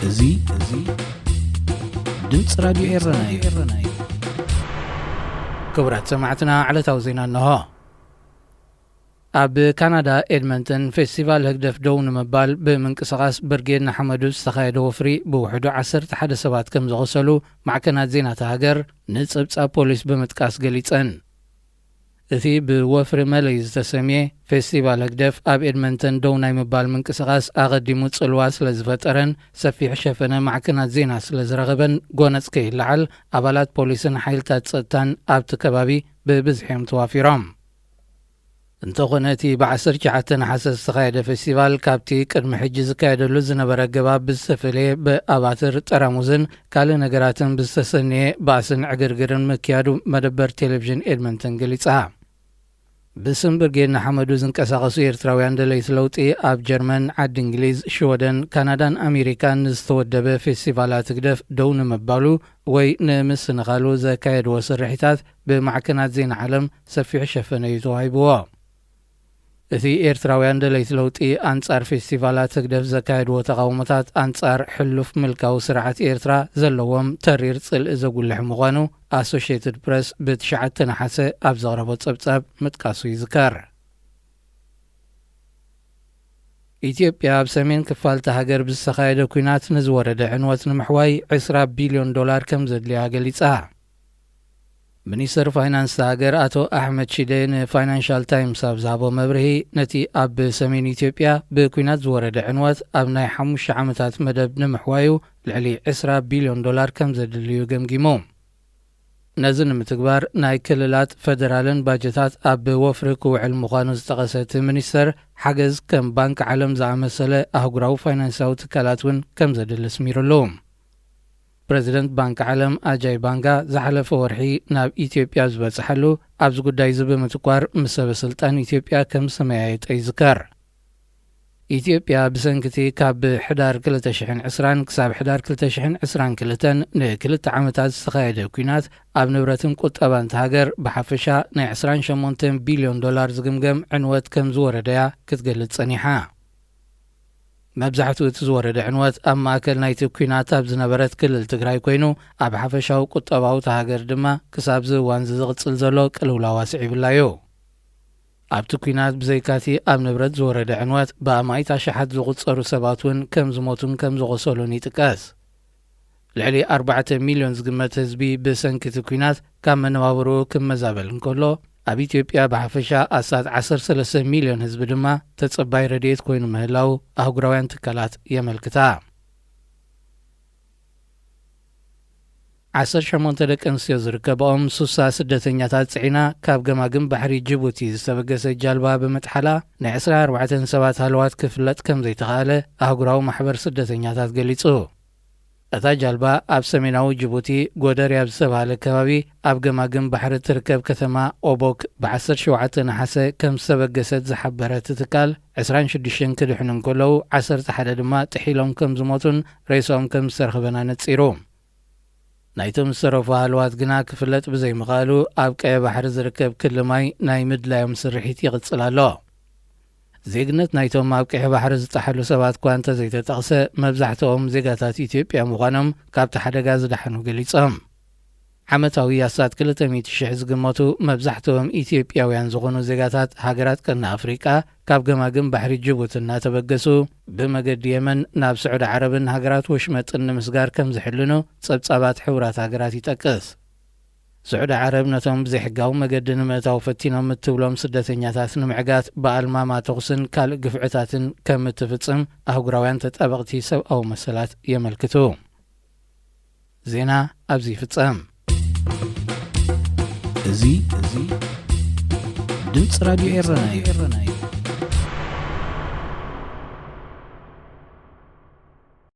እዚ እዚ ድምፂ ራዲዮ ኤረና እዩ። ክቡራት ሰማዕትና፣ ዕለታዊ ዜና እንሆ። ኣብ ካናዳ ኤድመንተን ፌስቲቫል ህግደፍ ደው ንምባል ብምንቅስቓስ ብርጌድ ንሓመዱ ዝተኻየደ ወፍሪ ብውሕዱ ዓሰርተ ሓደ ሰባት ከም ዝቖሰሉ ማዕከናት ዜና እታ ሃገር ንጸብጻብ ፖሊስ ብምጥቃስ ገሊጸን። እቲ ብወፍሪ መለይ ዝተሰምየ ፌስቲቫል ህግደፍ ኣብ ኤድመንተን ደው ናይ ምባል ምንቅስቓስ ኣቐዲሙ ጽልዋ ስለ ዝፈጠረን ሰፊሕ ሸፈነ ማዕከናት ዜና ስለ ዝረኸበን ጎነጽ ከይለዓል ኣባላት ፖሊስን ሓይልታት ጸጥታን ኣብቲ ከባቢ ብብዝሒ እዮም ተዋፊሮም። እንተኾነ እቲ ብ ዓሰርተ ትሽዓተ ነሓሰ ዝተኻየደ ፌስቲቫል ካብቲ ቅድሚ ሕጂ ዝካየደሉ ዝነበረ ኣገባብ ብዝተፈለየ ብኣባትር ጠራሙዝን ካልእ ነገራትን ብዝተሰነየ ባእስን ዕግርግርን ምክያዱ መደበር ቴሌቪዥን ኤድመንተን ገሊጻ። ብስም ብርጌድ ንሓመዱ ዝንቀሳቐሱ ኤርትራውያን ደለይቲ ለውጢ ኣብ ጀርመን፣ ዓዲ እንግሊዝ፣ ሽወደን፣ ካናዳን ኣሜሪካን ንዝተወደበ ፌስቲቫላት ህግደፍ ደው ንምባሉ ወይ ንምስንኻሉ ዘካየድዎ ስርሒታት ብማዕከናት ዜና ዓለም ሰፊሕ ሸፈነ እዩ ተዋሂብዎ። እቲ ኤርትራውያን ደለይቲ ለውጢ ኣንጻር ፌስቲቫላት ህግደፍ ዘካየድዎ ተቓውሞታት ኣንጻር ሕሉፍ ምልካዊ ስርዓት ኤርትራ ዘለዎም ተሪር ጽልኢ ዘጉልሕ ምዃኑ ኣሶሽየትድ ፕረስ ብትሽዓተ ነሓሰ ኣብ ዘቕረቦ ጸብጻብ ምጥቃሱ ይዝከር። ኢትዮጵያ ኣብ ሰሜን ክፋል እታ ሃገር ብዝተኻየደ ኲናት ንዝወረደ ዕንወት ንምሕዋይ ዕስራ ቢልዮን ዶላር ከም ዘድልያ ገሊጻ። ሚኒስተር ፋይናንስ እታ ሃገር ኣቶ ኣሕመድ ሺዴ ንፋይናንሻል ታይምስ ኣብ ዝሃቦ መብርሂ፣ ነቲ ኣብ ሰሜን ኢትዮጵያ ብኲናት ዝወረደ ዕንወት ኣብ ናይ ሓሙሽተ ዓመታት መደብ ንምሕዋዩ ልዕሊ ዕስራ ቢልዮን ዶላር ከም ዘድልዩ ገምጊሙ። ነዚ ንምትግባር ናይ ክልላት ፈደራልን ባጀታት ኣብ ወፍሪ ክውዕል ምዃኑ ዝጠቐሰ እቲ ሚኒስተር፣ ሓገዝ ከም ባንክ ዓለም ዝኣመሰለ ኣህጉራዊ ፋይናንሳዊ ትካላት እውን ከም ዘድሊ ኣስሚሩሉ። ፕረዚደንት ባንክ ዓለም ኣጃይ ባንጋ ዝሓለፈ ወርሒ ናብ ኢትዮጵያ ዝበጽሓሉ፣ ኣብዚ ጉዳይ እዚ ብምትኳር ምስ ሰበ ስልጣን ኢትዮጵያ ከም ዝተመያየጠ ይዝከር። ኢትዮጵያ ብሰንኪ እቲ ካብ ሕዳር ክልተ ሽሕን ዕስራን ክሳብ ሕዳር ክልተ ሽሕን ዕስራን ክልተን ንክልተ ዓመታት ዝተኻየደ ኲናት ኣብ ንብረትን ቁጠባን እታ ሃገር ብሓፈሻ ናይ ዕስራን ሸሞንተን ቢልዮን ዶላር ዝግምገም ዕንወት ከም ዝወረደያ ክትገልጽ ጸኒሓ። መብዛሕትኡ እቲ ዝወረደ ዕንወት ኣብ ማእከል ናይቲ ኲናት ኣብ ዝነበረት ክልል ትግራይ ኮይኑ፣ ኣብ ሓፈሻዊ ቁጠባዊ እታ ሃገር ድማ ክሳብ እዚ እዋን እዚ ዝቕጽል ዘሎ ቅልውላው ኣስዒቡላ እዩ። ኣብቲ ኲናት ብዘይካቲ ኣብ ንብረት ዝወረደ ዕንወት ብኣማኢት ኣሽሓት ዝቑጸሩ ሰባት እውን ከም ዝሞቱን ከም ዝቖሰሉን ይጥቀስ። ልዕሊ ኣርባዕተ ሚልዮን ዝግመት ህዝቢ ብሰንኪ እቲ ኲናት ካብ መነባብርኡ ክመዛበል እንከሎ፣ ኣብ ኢትዮጵያ ብሓፈሻ ኣስታት ዓሰርተ ሰለስተ ሚልዮን ህዝቢ ድማ ተጸባይ ረድኤት ኮይኑ ምህላው ኣህጉራውያን ትካላት የመልክታ። ዓሰርተ ሸሞንተ ደቂ ኣንስትዮ ዝርከብኦም ሱሳ ስደተኛታት ጽዒና ካብ ገማግም ባሕሪ ጅቡቲ ዝተበገሰት ጃልባ ብምጥሓላ ናይ ዕስራን ኣርባዕተን ሰባት ሃለዋት ክፍለጥ ከም ዘይተኻእለ ኣህጉራዊ ማሕበር ስደተኛታት ገሊጹ። እታ ጃልባ ኣብ ሰሜናዊ ጅቡቲ ጎደር ኣብ ዝተባህለ ከባቢ ኣብ ገማግም ባሕሪ እትርከብ ከተማ ኦቦክ ብ ዓሰርተ ሸውዓተ ነሓሰ ከም ዝተበገሰት ዝሓበረ እቲ ትካል፣ ዕስራን ሽዱሽተን ክድሕኑ እንከለዉ ዓሰርተ ሓደ ድማ ጥሒሎም ከም ዝሞቱን ሬሳኦም ከም ዝተረኽበን ኣነጺሩ። ናይቶም ዝተረፉ ሃለዋት ግና ክፍለጥ ብዘይምኽኣሉ ኣብ ቀይ ባሕሪ ዝርከብ ክሊ ማይ ናይ ምድላዮም ስርሒት ይቕጽል ኣሎ። ዜግነት ናይቶም ኣብ ቀይሕ ባሕሪ ዝጠሓሉ ሰባት እኳ እንተዘይተጠቕሰ፣ መብዛሕትኦም ዜጋታት ኢትዮጵያ ምዃኖም ካብቲ ሓደጋ ዝደሓኑ ገሊጾም። ዓመታዊ ኣስታት ክልተ ሚእቲ ሽሕ ዝግመቱ መብዛሕትኦም ኢትዮጵያውያን ዝኾኑ ዜጋታት ሃገራት ቀርኒ ኣፍሪቃ ካብ ገማግም ባሕሪ ጅቡቲ እናተበገሱ ብመገዲ የመን ናብ ስዑዲ ዓረብን ሃገራት ወሽመጥን ንምስጋር ከም ዝሕልኑ ጸብጻባት ሕቡራት ሃገራት ይጠቅስ። ስዑዲ ዓረብ ነቶም ብዘይሕጋዊ መገዲ ንምእታው ፈቲኖም እትብሎም ስደተኛታት ንምዕጋት ብኣልማማ ተኹስን ካልእ ግፍዕታትን ከም እትፍጽም ኣህጉራውያን ተጣበቕቲ ሰብኣዊ መሰላት የመልክቱ። ዜና ኣብዚ ይፍጸም። እዚ ድምፂ ራዲዮ ኤረና እዩ።